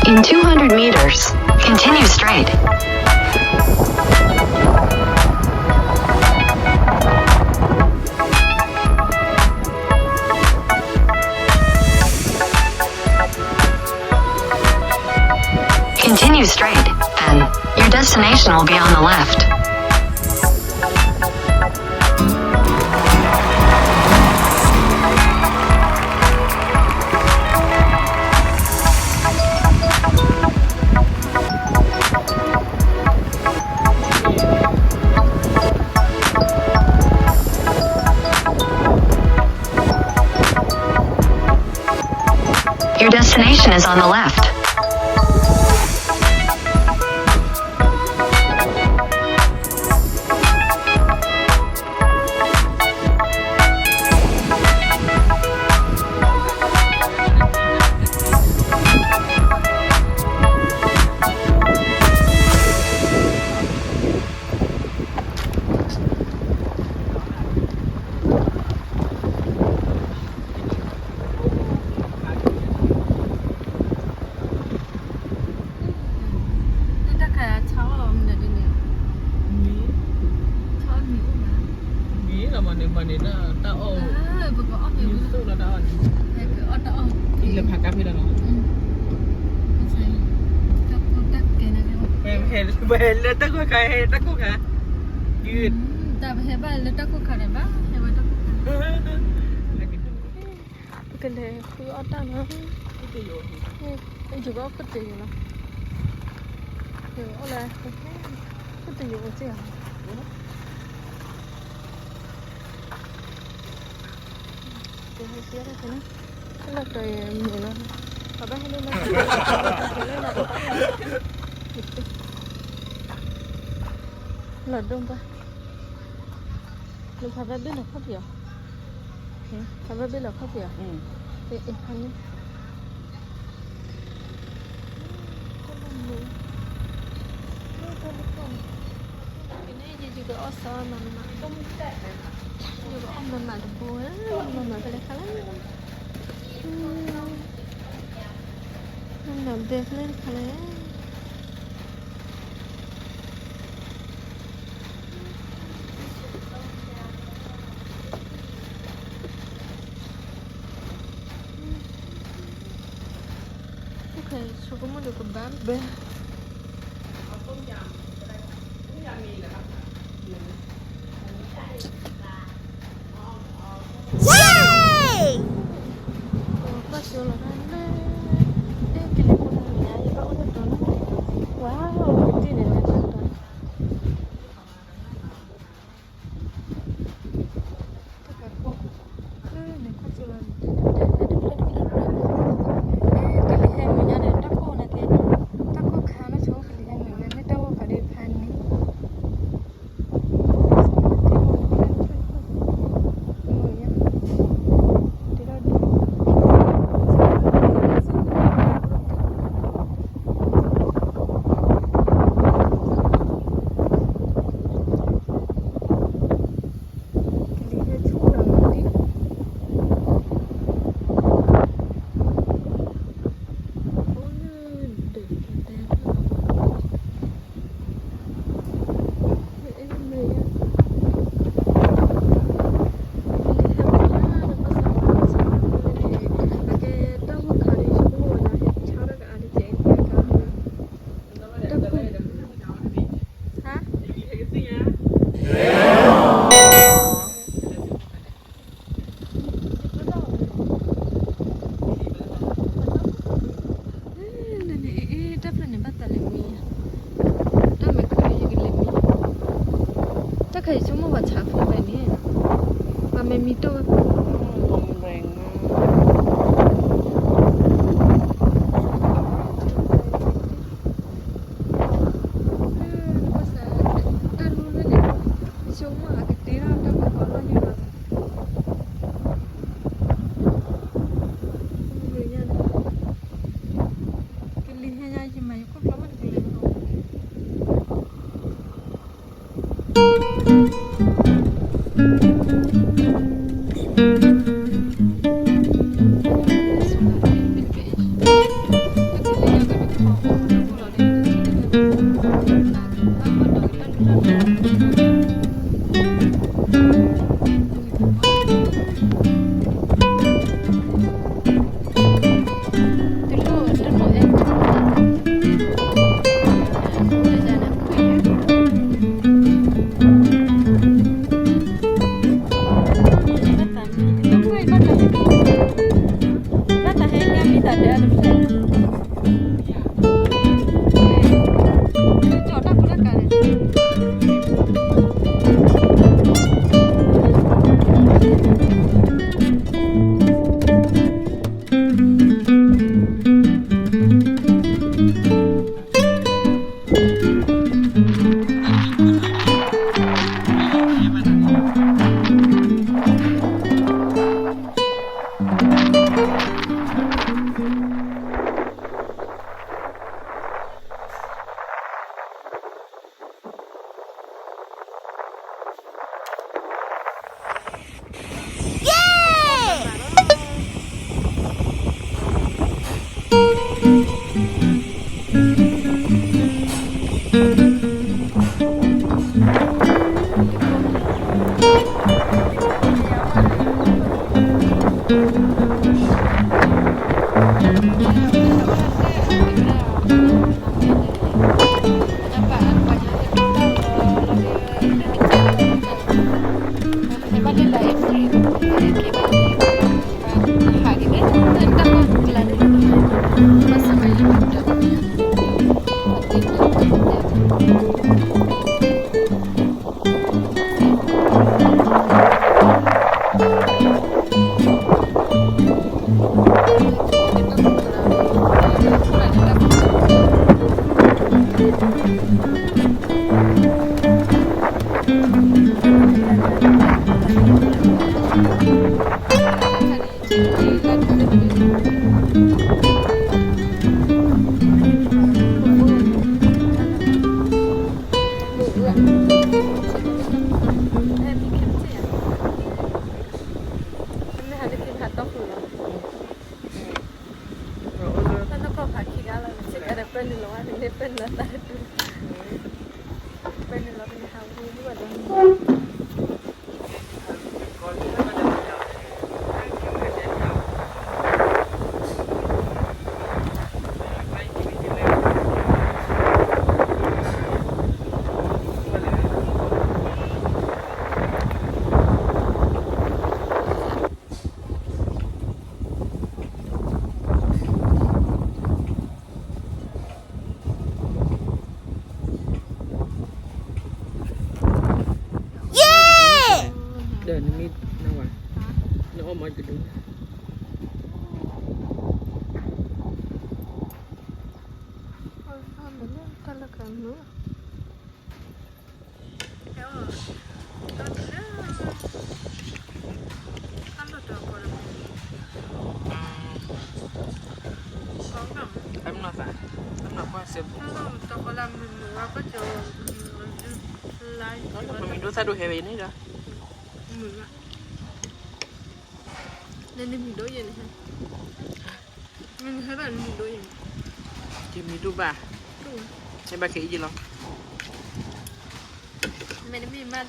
In two hundred meters, continue straight. Continue straight, then. Your destination will be on the left. Your destination is on the left. Tၢ်ခါဆါအီၣ်လီၤမနုၤဒ်န့ၣ်, မ့ၢ်, ဆါအီၣ်မ့ၢ်အိၣ်မး, မ့ၢ်လီၤမၤန့ၣ် မၤန့ၣ်တၢ်အီၣ်, ပကအီၣ်မ့ၢ်အိၣ်လီၤတၢ်အီၣ်န့ၣ်, ဟဲကအီၣ်တၢ်အီၣ်, အံၤလၢဖးကါဖဲလီၤနီၤ, တၢ်ကိၢ်တၢ်ကဲန့ၣ်, ပဟဲလၢတၢ်ကိၢ်ခါ ဟဲတၢ်ကိၢ်ခါ, တၢ်ပဟဲဘၣ်လၢတၢ်ကိၢ်ခါန့ၣ်ဘၣ်, ဟဲဝဲတၢ်ကိၢ်ခါ ပကလဲၤဃုအီၣ်တၢ်နီၤ, ယကအီၣ်ခိၣ်တယိာ်လီၤ, ယကအီၣ်လၢ, ခိၣ်တယိာ်အိၣ်စ့ၢ်ဧါ, ကဟဲကဲထီၣ်က့ၤနီၤ, လၢတီၤအံၤမုာ်လီၤ, ပဘၣ်ဟဲလၢလၢ, လီၤဒိၣ်ဘၣ် နဖးဘၣ်ဘ့ၣ်လီၤခီၣ်ဖံးအီၤ, ဖးဘၣ်ဘ့ၣ်လီၤခီၣ်ဖံးအီၤ, အ့ၣ် ဖးန့ၣ်, ကန့ၣ်ယကအီၣ်စီမးမး, ယကအီၣ်မးမးတဘိ, မးမးဖဲလဲၣ်ခါလဲၣ်, မးမးဘဲဖဲလဲၣ်ခါလဲၣ်. ဆိကမိၣ်ဒီးကဘၣ်ဘဲ, ဘၣ်ဆိလီၤ, အဲ ကလံၤဖိန့ၣ် ယဘၣ်အိၣ်လၢတီၤလီၤ, ဝါ ကတံၢ်န့ၣ်လၢတီၤ တၢ်ကၤခိၣ်, န့ၣ်ခီၣ်ကၠိလီၤန့ၣ်, တဖျၢၣ်တဖျၢၣ်တဖျၢၣ်န့ၣ်, ကလံၤဟဲမုာ်ညါန့ၣ် တၢ်ကိၢ်န့ၣ်က့, တၢ်ကိၢ်ခါန့ၣ်ဆိကလံၤဟဲမုာ်ညါ မ့ၢ်တၢ်ဂီၢ်ခါဒ်ဖးန့ၣ်, မုာ်ညါ, တဒၣ်ဒံး ယဆိကမိၣ်ပှၤဆးဖိဝဲန့ၣ်, ပှၤမ့ၢ်မံတိၢ်ဝဲ, တၢ်လူလၢန့ၣ်, ယဆိကမိၣ်အကတ့ထီၣ်တၢ်ပကီၢ်လီၢ်ယိာ်လီၤ, ကလံၤဟဲညါယမၤယခိၣ်ဖျီမးတကလဲၤမး တၢ်နီၢ်ကီၢ်ဖးခံဂၤလီၤ, စ့ၢ်ကီးဒီးပၢနုာ်လီၤဝဲ တန့ၢ်ပၢနုာ်လီၤသးတတူၢ်, ပၢနုာ်လီၤကန့ၢ်ဟးဝံၤဒ်ဝဲဒီး ဒီးနမ့ၢ်နဝဲ, နအီၣ်မ့ၢ်တကဒု, တၢ်လၢကမုာ် မ့ၢ်ဒိၣ်သၣ်ဒိၣ်ဟဲဝဲန့ၣ်ဒီး, နမံၤဒိၣ်ယဲန့ၣ်, နမံၤဒိၣ်ဘၣ်, ဟဲဘၣ်ခဲအံၤလီၤ, မ့တမ့ၢ်မး,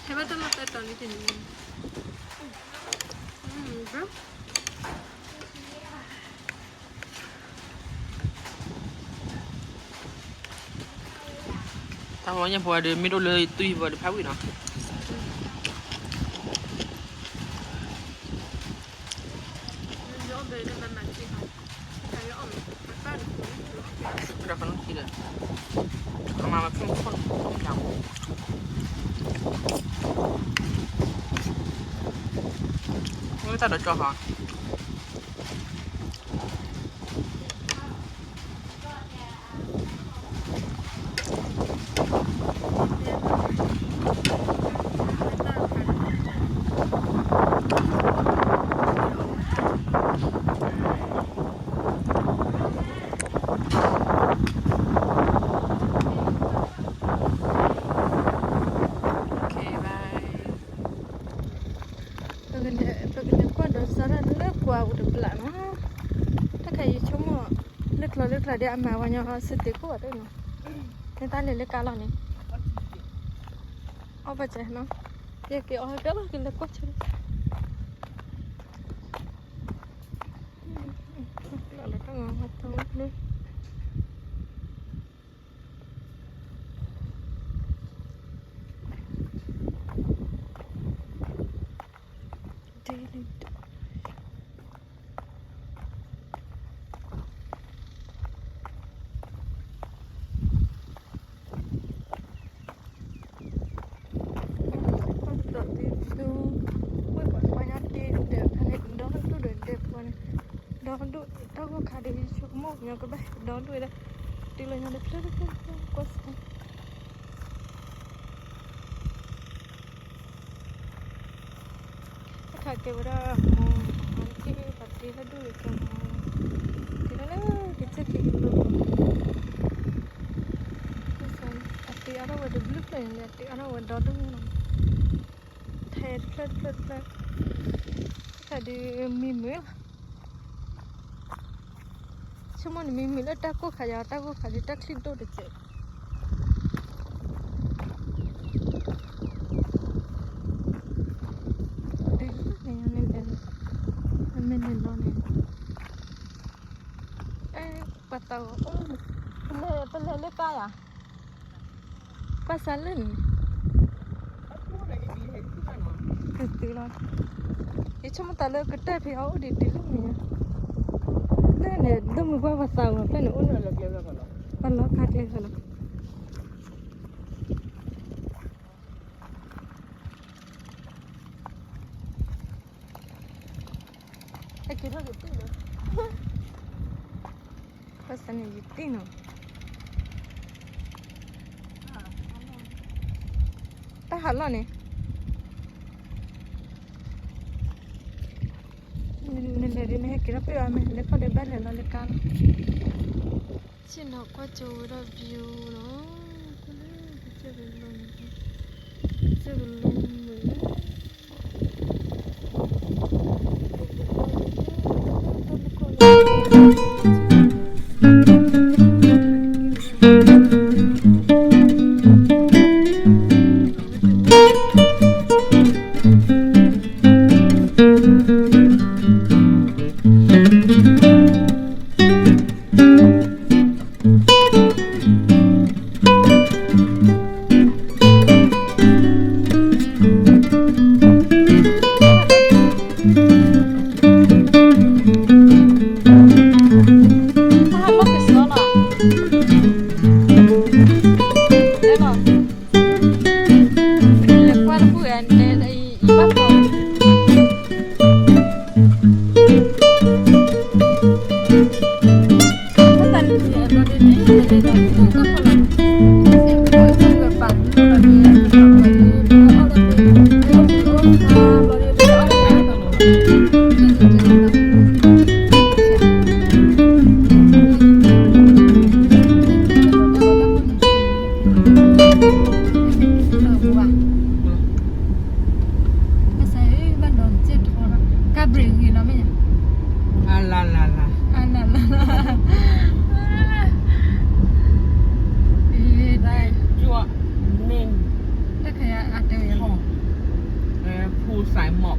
ဟဲဘၣ်တၢ်လီၢ်တၢ်တီၤန့ၣ်တနံၤ, တၢ်ဖီညၣ်ဖိဒီး မ့ၢ်ဒိၣ်လၢသွံၣ်ဘီဒီးဖးဝံၣ်နီၤ, ဒီးခီနုၣ်ခံဒီး, အမ တၢ်ဒီးကၠီဟီ ပကလဲၤကွၢ်ဒီးစးထီၣ်လၢကွၢ်အူတပျးနီၤ, တၢ်ခါအံၤဆိကမိၣ် လၢကျီလၢကျီဒ်အမၤဝဲညီစ့တ့ၢ်ခိၣ်အီၤတနီၤ, မ့ၢ်တၢ်လဲၤလၢကါလီၤန့ၣ်, အီၣ်ဘၣ်စဲနီၤ, ကဲက့ၤအီၣ်ကဲလီၤက့ၤလၢကွၢ်ဆိ လီၤလၢတၢ်ငါဝါထီၣ်လၢ Daily. ဝဲပှၤတပှၤညါတ့ဒဲးဖဲန့ၣ် ဒီဒူၣ်ဒီးဒဲးပှၤန့ၣ်, ဒီဒူၣ်တၢ်ဂိၢ်ခါဒ်ဆိကမိၣ်ညီကဘၣ် ဒီဒူၣ်ဝဲဒၣ် တ့လီၤညီဒီးဖျၢၣ်တဖျၢၣ်ကွၢ်စ့ တၢ်ခါကဲဝဲဒၣ်မီၤ, မီၤတ့ၢ်ပှၤတ့လၢဒူၣ်ကဲမီၤ, တ့လၢလၢကစၢၢ်က့ၤကလိၣ်, အတ့အါထီၣ်ဝဲတဘျုးဖျၢၣ်န့ၣ်လၢအတ့အါထီၣ်ဝဲဒီဒူၣ်လီၤ, ထဲတဖျၢၣ်တဖျၢၣ်တဖျၢၣ်, တၢ်ခါဒုးမံမုာ်လီၤ. ဆိကမိၣ်န့ၣ်မ့မ့ၢ်လၢတၢ်ကိၢ်ခါယၤ တၢ်ကိၢ်ခါဒ်တၢ်ချံၣ်ဒိၣ်တစဲး, ဒ်န့ၣ်န့ၣ်, မ့ၢ်န့ၣ်လီၤန့ၣ်, ပှၤသးအိၣ်, ပလဲၤလၢကါယၤ ကွၢ်စးလၢန့ၣ်, ကသ့လီၤ, ယဆိကမိၣ်သးလၢကတၢၢ်ဖဲအအိၣ်ဒံးဒံးလၢန့ၣ်, လၢန့ၣ် ဒိၣ်မုၢ်ကွၢ်ပှၤသးဝဲဖျၢၣ်န့ၣ်အိၣ်လီၤ, ပှၤလီၤခါကျဲဖဲလီၤ, က့ၤထီၣ်က့ၤတ့ၢ်လီၤ, ဘၣ်ဆၣ်န့ၣ်ယတ့ၢ်နီၤ, တၢ်ဟးလီၢ်န့ၣ်, နလဲၤဒ်မ့ၢ်ဟဲက့ၤထီၣ်ပ့ၢ်အီၤမ့ၢ်လဲၤခီၣ်ဒဲးဘၣ်လဲၤလီၤလၢကါလီၤ, ဆ့ၣ်နီၤကွၢ်ကၠိဝဲဒၣ် view နီၤ, ကစၢၢ်ကလိ, ကစၢၢ်ကလိမုာ် ကါဘြ့ၣ်ဂ့ၤနီၤမ့ၢ်, အလါလါလါ, အလါလါလါ, တၢ်ခါယၤအတဲဝဲ, ဖူစဲးမီး,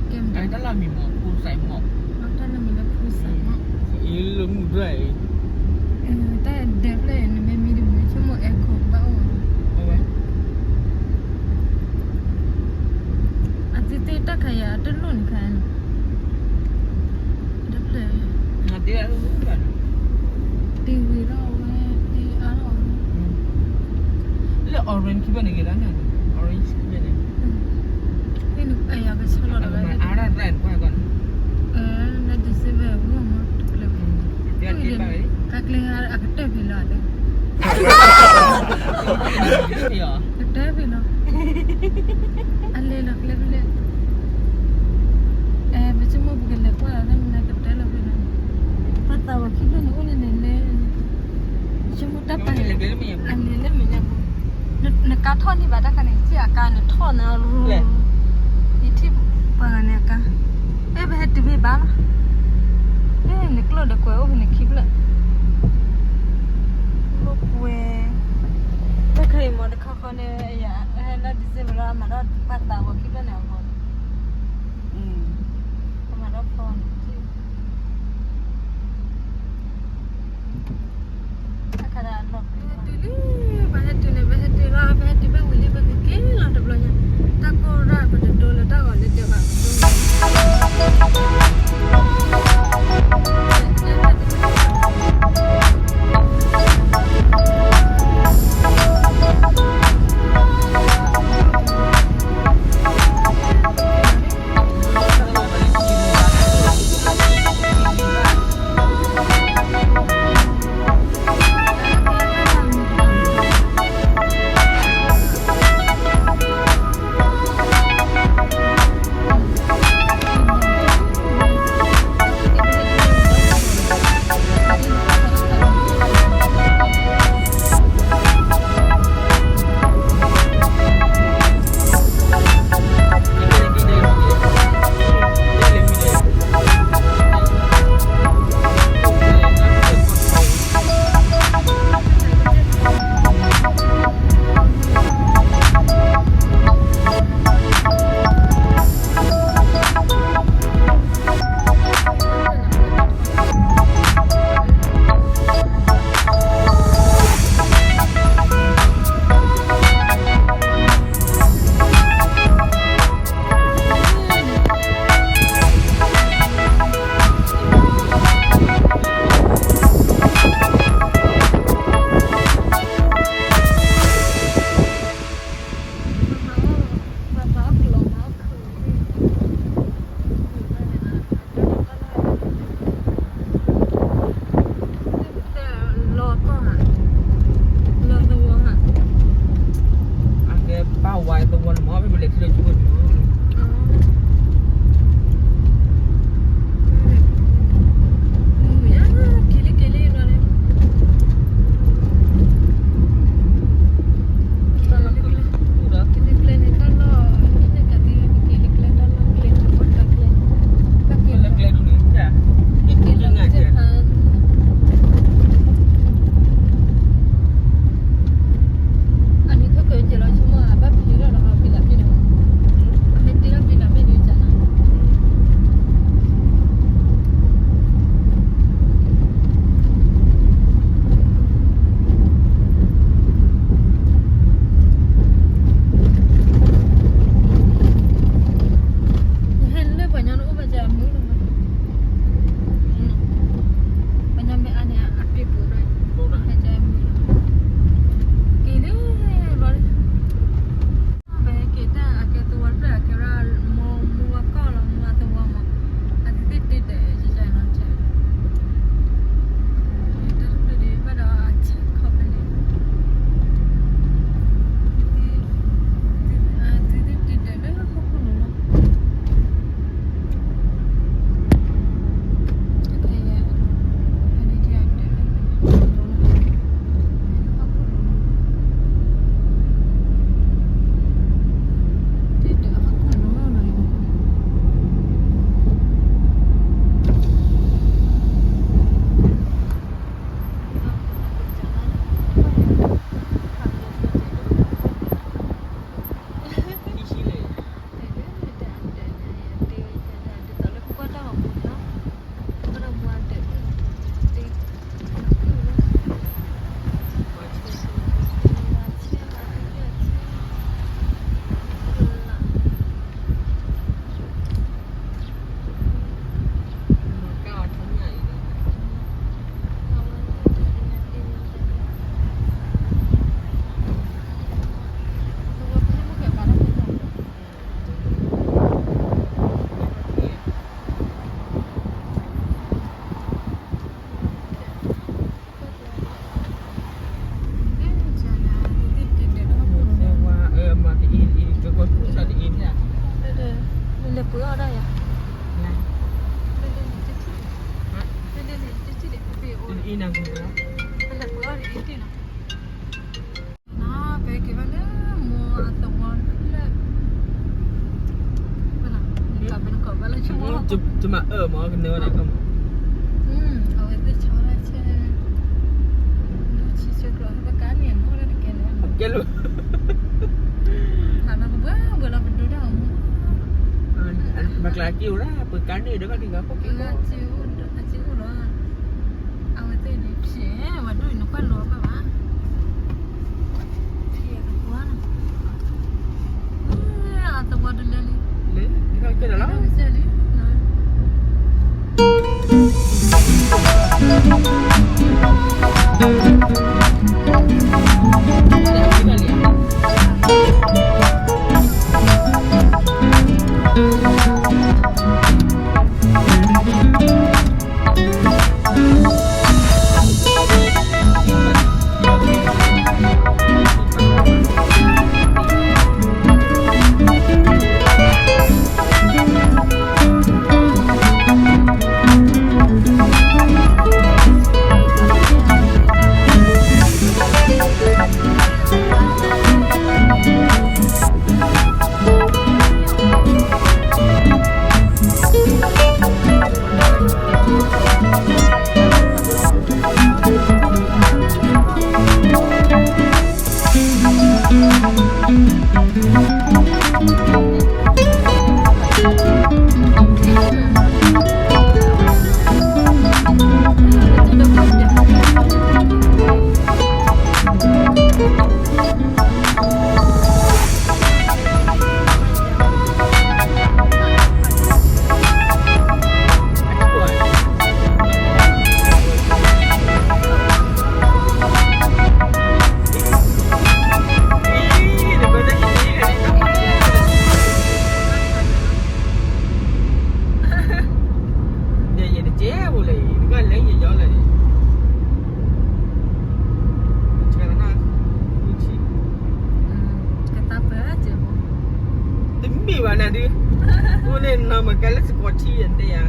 တၢ်လီၢ်မံၤမီး ဖူစဲးမီး, တၢ်လီၢ်မံၤလၢဖူစဲးမီး, လၢမုၢ်ဒြဲၣ်အံၤ, တၢ်ဒဲးဖျၢၣ်န့ၣ်မ့မ့ၢ်တမုာ် ဆိကမိၣ်အဲခိၣ်ဘၣ်အိၣ်ဝဲ အသ့ၣ်သ့ၣ်တၢ်ခါယၤအတလိၣ်န့ၣ်ခါန့ၣ်, တဖျၢၣ်, တ့ဂ့ၤထီၣ်ဝဲ, တ့အါထီၣ်ဝဲ, orange ခံဘ့ၣ်န့ၣ်ဂ့ၤလီၤန့ၣ်, orange ခံဘ့ၣ်န့ၣ်, အၢ ကဆၢလီၤတဂၤ, အါရၣ်ရၣ်န့ၣ်ကွၢ်ကီးန့ၣ်, လၢ December ဝံၤမ့ၢ်တကျၢၤ, တၢ်ကျဲအကတၢၢ်ဖံးလီၤ, ကတၢၢ်ဖံးလီၤ, အလဲၤလီၤကျဲဖဲလဲၣ်, အဲ ပဆိကမိၣ်ပကလဲၤကွၢ်လီၤလၢနကတၢၢ်လီၤဖဲလဲၣ်, ပှၤသးဝးခံဖျၢၣ်န့ၣ်အိၣ်လၢန့ၣ်လဲၣ် ဆိကမိၣ်တၢ်ပာ်, အလဲၤလၢမဲာ်ညါပူၤ, နကါထီၣ်န့ၢ်ဘၣ်တၢ်ခါန့ၣ် ယထံၣ်အကါနထီၣ်န့ၣ်, ယထံၣ်ပှၤဂၤန့ၣ်အကါ, အဲ ပဟဲတုၤမ့ၢ်ဘၣ်လီၤ, အဲ နကျိၣ်ဒီးကွဲးအိၣ်ဖဲန့ၣ်ခံဖျၢၣ်, လိာ်ကွဲ, တၢ်ခါအံၤမ့ၢ်တခီဃီန့ၣ် ယဟဲလၢ December လီၤ အမၤထီၣ်ပှၤသးဝးခံဖျၢၣ်န့ၣ်အဂီၢ်, အမၤထီၣ်ဖီန့ၣ် တၢ်ခါဒၣ်လီၤပျံၤ, ပဟဲတုၤလံ, ပဟဲတုၤလီၤ, ပဟဲတုၤဖဲဝံၤလံ ပကက့ၤလီၤတဘျီညါ, တၢ်ကိၢ်ရၣ်ပတဒိလၢတၢ်ဂီၤလၢဒဲးဘးပဒိ နၤ, ပလဲၤပှ့ၤအီၣ်န့ၣ်အ့ၣ်တ့ၢ်နီၤ, ပက့ၤဘၣ်လၢမိၢ်အသဝီတဖျၢၣ်, ပနကဘၣ်လၢဆိကမိၣ်, ယမၤအၢမး ကနၢဝဲဒၣ်ကီၢ်မး, အဝဲသ့ၣ်ဆီဒၣ်ဆဲး, ဒိၣ်ဆံဆဲးကျိး ပကါန့ၣ် နီၢ်ဒၣ်တကဲန့ၣ်, ကဲလိာ်, ဟးလီၤကဘှၢဘှၢလီၤ ပဒိၣ်တၢ်အမူ ဘၣ်ကျါက့ၤအိၣ်ဒၣ် ပကါန့ၣ်ဒီးဘၣ်က့ၤဂၤဖီၣ်က့ၤ, အက့ၤအိၣ်လီၤ, အဝဲသ့ၣ်န့ၣ် ဖျဲးဝဲဒိၣ်အံၤ နကွၢ်လိာ်ဘၣ်ဘၣ်, ဖျဲးကပှၢ်နီၤ, အသဝီတလၢလံ, လၢကဲဒီးလီၤ, ယဲယတကဲဝဲလၢအံၤ နကလဲၤယယီၤလၢအံၤ တမ့ၢ်ဘၣ်နၤဒုး, အိၣ်န့ၣ်နီၢ်မကဲလၢစကီးထံယတဲယၤ